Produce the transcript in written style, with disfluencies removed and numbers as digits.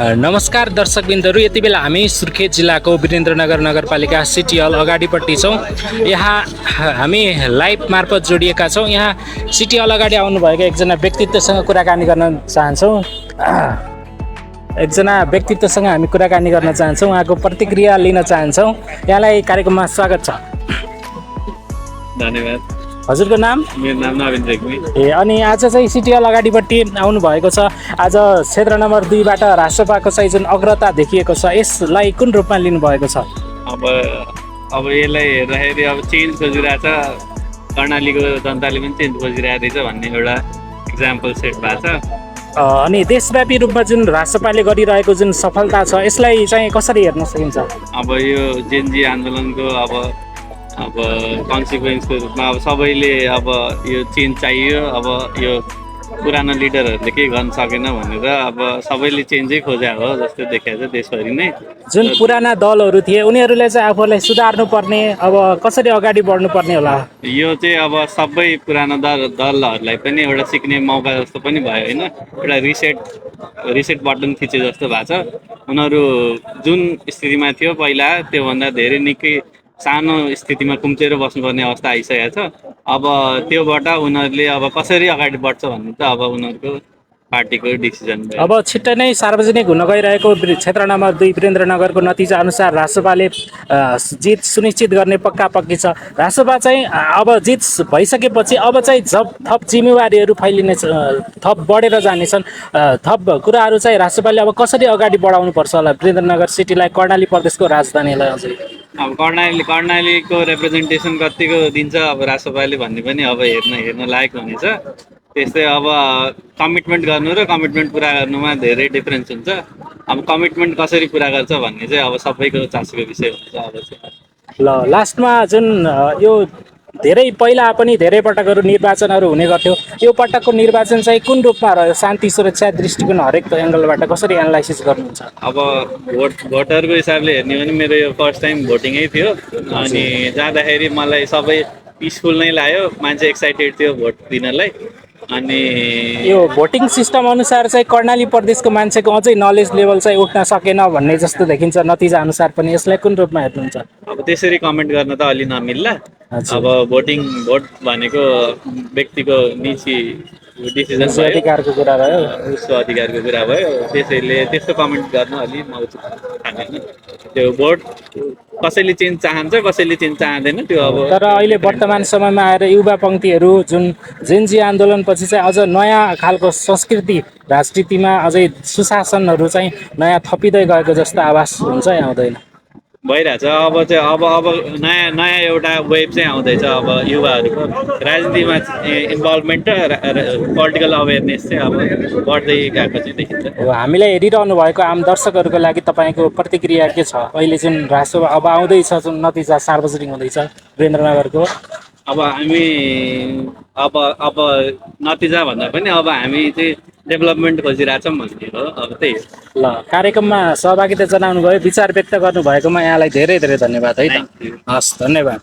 नमस्कार दर्शकबिन्दहरू, यति बेला हामी सुर्खेत जिल्लाको वीरेन्द्रनगर नगरपालिका सिटी हल अगाडिपट्टि छौँ। यहाँ हामी लाइभ मार्फत जोडिएका छौँ। यहाँ सिटी हल अगाडि आउनुभएका एकजना व्यक्तित्वसँग कुराकानी गर्न चाहन्छौँ। हामी कुराकानी गर्न चाहन्छौँ, उहाँको प्रतिक्रिया लिन चाहन्छौँ। यहाँलाई कार्यक्रममा स्वागत छ। धन्यवाद। हजुरको नाम? मेरो नाम नवीन रेग्मी। अनि आज चाहिँ सिटी हल अगाडिपट्टि आउनुभएको छ। आज क्षेत्र नम्बर 2बाट राष्ट्रपाको चाहिँ जुन अग्रता देखिएको छ, यसलाई कुन रूपमा लिनुभएको छ? अब यसलाई हेर्दाखेरि अब चेन्ज खोजिरहेछ, कर्णालीको जनताले पनि चेन्ज खोजिरहेको रहेछ भन्ने एउटा इक्जाम्पल सेट भएको छ। अनि देशव्यापी रूपमा जुन राष्ट्रपाले गरिरहेको जुन सफलता छ, यसलाई चाहिँ कसरी हेर्न सकिन्छ? अब यो जेनजी आन्दोलनको अब कन्सिक्वेन्सको रूपमा अब सबैले अब यो चेन्ज चाहियो। अब यो पुरानो लिडरहरूले केही गर्न सकेन भनेर अब सबैले चेन्जै खोजेको हो जस्तो देखिएको छ देशभरि नै। जुन पुराना दलहरू थिए उनीहरूले चाहिँ आफूलाई सुधार्नु पर्ने, अब कसरी अगाडि बढ्नुपर्ने होला? यो चाहिँ अब सबै पुरानो दलहरूलाई पनि एउटा सिक्ने मौका जस्तो पनि भयो होइन। एउटा रिसेट बटन थिचे जस्तो भएको छ। उनीहरू जुन स्थितिमा थियो पहिला त्योभन्दा धेरै निकै सानो स्थितिमा कुम्चेर बस्नुपर्ने अवस्था आइसकेको छ। अब त्योबाट उनीहरूले अब कसरी अगाडि बढ्छ भन्ने त अब उनीहरूको पार्टीको डिसिजन भयो। अब छिट्टै नै सार्वजनिक हुन गइरहेको क्षेत्र नम्बर 2 वीरेन्द्रनगरको नतिजा अनुसार राष्ट्रपाले जित सुनिश्चित गर्ने पक्की छ। राष्ट्रपा चाहिँ अब जित भइसकेपछि अब चाहिँ थप जिम्मेवारीहरू फैलिने, थप बढेर जानेछन्। थप कुराहरू चाहिँ राष्ट्रपाले अब कसरी अगाडि बढाउनुपर्छ होला वीरेन्द्रनगर सिटीलाई, कर्णाली प्रदेशको राजधानीलाई? अझै अब कर्णालीको रिप्रेजेन्टेसन कतिको दिन्छ अब राष्ट्रपाले भन्ने पनि अब हेर्न लायक हुनेछ। त्यस्तै अब कमिटमेन्ट गर्नु र कमिटमेन्ट पुरा गर्नुमा धेरै डिफरेन्स हुन्छ। अब कमिटमेन्ट कसरी पुरा गर्छ भन्ने चाहिँ अब सबैको चासोको विषय हुन्छ। अब चाहिँ लास्टमा जुन यो धेरै पहिला पनि धेरै पटकहरू निर्वाचनहरू हुने गर्थ्यो, यो पटकको निर्वाचन चाहिँ कुन रूपमा रह्यो? शान्ति, सुरक्षा दृष्टिकोण हरेक एङ्गलबाट कसरी एनालाइसिस गर्नुहुन्छ? अब भोटरको हिसाबले हेर्ने भने मेरो यो फर्स्ट टाइम भोटिङै थियो। अनि जाँदाखेरि मलाई सबै पिसफुल नै लाग्यो, मान्छे एक्साइटेड थियो भोट दिनलाई। अनि यो भोटिङ सिस्टम अनुसार चाहिँ कर्णाली प्रदेशको मान्छेको अझै नलेज लेभल चाहिँ उठ्न सकेन भन्ने जस्तो देखिन्छ नतिजा अनुसार पनि। यसलाई कुन रूपमा हेर्नुहुन्छ? अब त्यसरी कमेन्ट गर्न त अलि नमिल्ला। अब भोट भनेको व्यक्तिको निजी डिसिजन भयो, अधिकारको कुरा रह्यो, उसको अधिकारको कुरा भयो। त्यसैले त्यस्तो कमेन्ट गर्न अलि म ठान्दैन। त्यो भोट कसैले चेन्ज चाहन्छ, कसैले चेन्ज चाहँदैन त्यो अब। तर अहिले वर्तमान समयमा आएर युवा पङ्क्तिहरू जुन जेनजी आन्दोलनपछि चाहिँ अझ नयाँ खालको संस्कृति राजनीतिमा, अझै सुशासनहरू चाहिँ नयाँ थपिँदै गएको जस्तो आभास हुन्छ, आउँदैन? भइरहेछ। अब नयाँ एउटा वेभ चाहिँ आउँदैछ। अब युवाहरूको राजनीतिमा इन्भल्भमेन्ट र पोलिटिकल अवेरनेस चाहिँ अब बढ्दै गएको चाहिँ देखिन्छ। हामीलाई हेरिरहनु भएको आम दर्शकहरूको लागि तपाईँको प्रतिक्रिया के छ? अहिले जुन राष्ट्र अब आउँदैछ, जुन नतिजा सार्वजनिक हुँदैछ वीरेन्द्रनगरको, अब हामी अब नतिजा भन्दा पनि अब हामी चाहिँ डेभलपमेन्ट खोजिरहेछौँ भन्ने हो। अब त्यही ल, कार्यक्रममा सहभागिता जनाउनु भयो, विचार व्यक्त गर्नुभएकोमा यहाँलाई धेरै धेरै धन्यवाद है त। हस्, धन्यवाद।